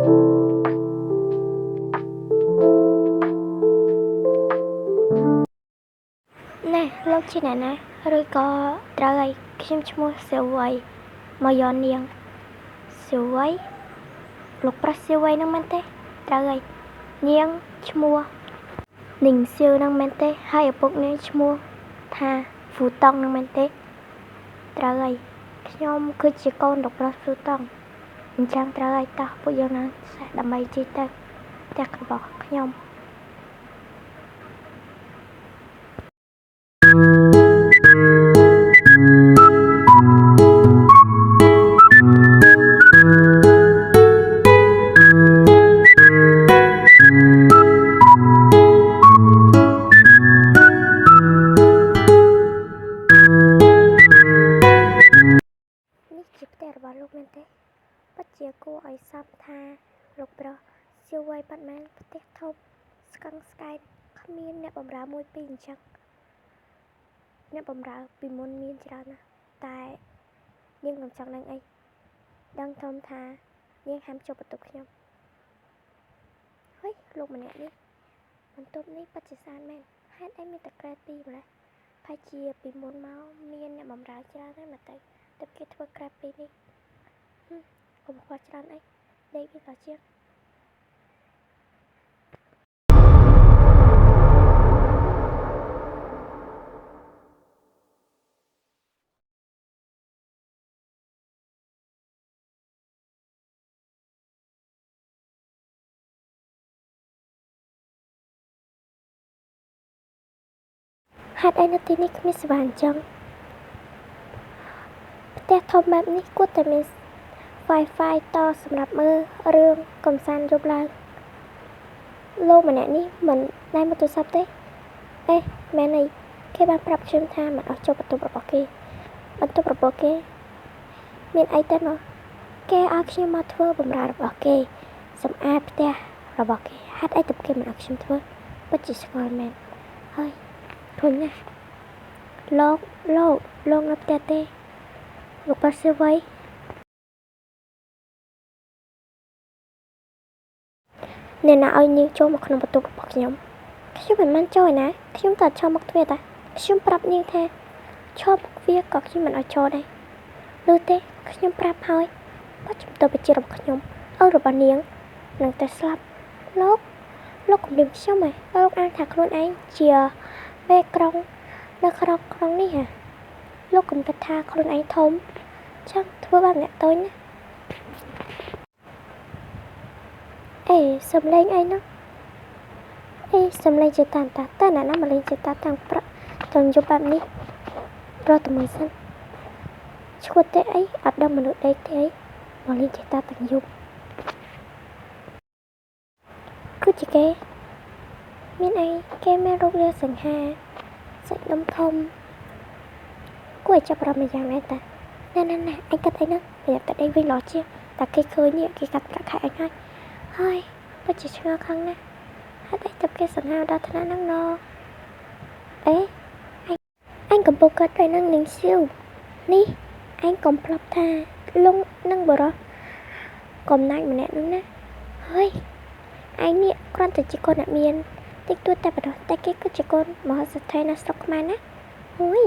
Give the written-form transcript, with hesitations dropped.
ណែលោកជាអ្នកណាឬក៏ត្រូវហើយខ្ញុំឈ្មោះសៀវវៃមកយកនាងសៀវវៃលោកប្រុសសៀវវៃនឹងមែនទេត្រូវហើយនាងឈ្មោះនីងសៀវនឹងមែនទេហើយឪពុកនាងឈ្មោះថាហ្វូតុងនឹងមែនទេត្រូវហើយខ្ញុំគឺជាកូនលោកប្រុសហ្វូតុងអញ្ចឹងត្រូវហើយតោះពួកយើងឡើងសេះដើម្បីជិះទៅផ្ទះរបស់ខ្ញុំនេះជាផ្ទះរបស់លោកមែនទេពិតជាគួរឲ្យសមថាលោកប្រុសសៀវវៃប៉ុន្មានផ្ទះធំស្កឹងស្កែនគ្មានអ្នកបម្រើមួយពីរអញ្ចឹងអ្នកបម្រើពីមុនមានច្រើនណាស់តែនាងមិនចង់ដឹងអីដឹងធំថានាងហាមចូលបន្ទប់ខ្ញុំហើយលោកម្នាក់នេះបន្ទប់នេះពិតជាស្អាតមែនហេតុអីមានតែក្រែពីរម្ល៉េះប្រហែលជាពីមុនមកមានអ្នកបម្រើច្រើនហើយមកទៅតែគេធ្វើក្រែពីរនេះកុំខ្វល់ច្រើនអីដេកវាក៏ជាងហេតុអីនៅទីនេះគ្មានសេវាអញ្ចឹងផ្ទះធំបែបនេះគួរតែមាន Wi-Fi តសម្រាប់មើលរឿងកំសាន្តយប់ឡើងលោកម្នាក់នេះមិនដែលមកទូរស័ព្ទទេអេមែនអីគេបានប្រាប់ខ្ញុំថាមិនអស់ចូលបន្ទប់របស់គេបន្ទប់របស់គេមានអីទៅនោះគេឲ្យខ្ញុំមកធ្វើបម្រើរបស់គេសម្អាតផ្ទះរបស់គេហេតុអីទៅគេមិនឲ្យខ្ញុំធ្វើពិតជាឆ្ងល់មែនហើយធុញណាស់លោកលោកលោកនៅផ្ទះទេលោកប៉ាសៀវៃអ្នកណាឲ្យនាងចូលមកក្នុងបន្ទប់របស់ខ្ញុំខ្ញុំមិនបានចូលឯណាខ្ញុំតែឈរមកទ្វារតាខ្ញុំប្រាប់នាងថាឈរមកវាក៏ខ្ញុំមិនឲ្យចូលដែរឬទេខ្ញុំប្រាប់ហើយបើជំទប់វិជារបស់ខ្ញុំឪរបស់នាងនឹងតែស្លាប់លោកលោកគំរាមខ្ញុំហ៎លោកអាងថាខ្លួនឯងជាមេក្រុងនៅក្នុងក្រុងនេះហ៎លោកកុំគិតថាខ្លួនឯងធំចឹងធ្វើបែបអ្នកតូចណាអេសំលេងអីនោះអេសំលេងជាតាតាតាណាណាមកលេងជាតាតាំងប្រាក់ទាំងយប់បែបនេះរត់ទៅមើលសិនឈួតទេអីអត់ដឹងមនុស្សដេកទេអីមកលេងជាតាទាំងយប់គឺជាគេមានអីគេមានរូបរាងសង្ហាសាច់ដុំធំគួរឲ្យចាប់អារម្មណ៍យ៉ាងដែរតាណែណែណែអញកាត់អីហ្នឹងប្រយ័ត្នតែដេកវិញល្អជាងតែគេឃើញនេះគេកាត់ប្រាក់ខែអញហើយហើយពិតជាឆ្ងល់ខ្លាំងណាស់ហេតុអីទៅគេសង្ហាដល់ថ្នាក់ហ្នឹងណអេអញកំពុងកាត់អីហ្នឹងនឹងសៀវនេះអញកុំប្រាប់ថាលងនឹងបរោះកំណាចម្នាក់ហ្នឹងណាហើយឯងនេះគ្រាន់តែជាកូនអ្នកមានតិចតួចតែប៉ុណ្ណោះតែគេគឺជាកូនមហាសេដ្ឋីនៅស្រុកខ្មែរណាហួយ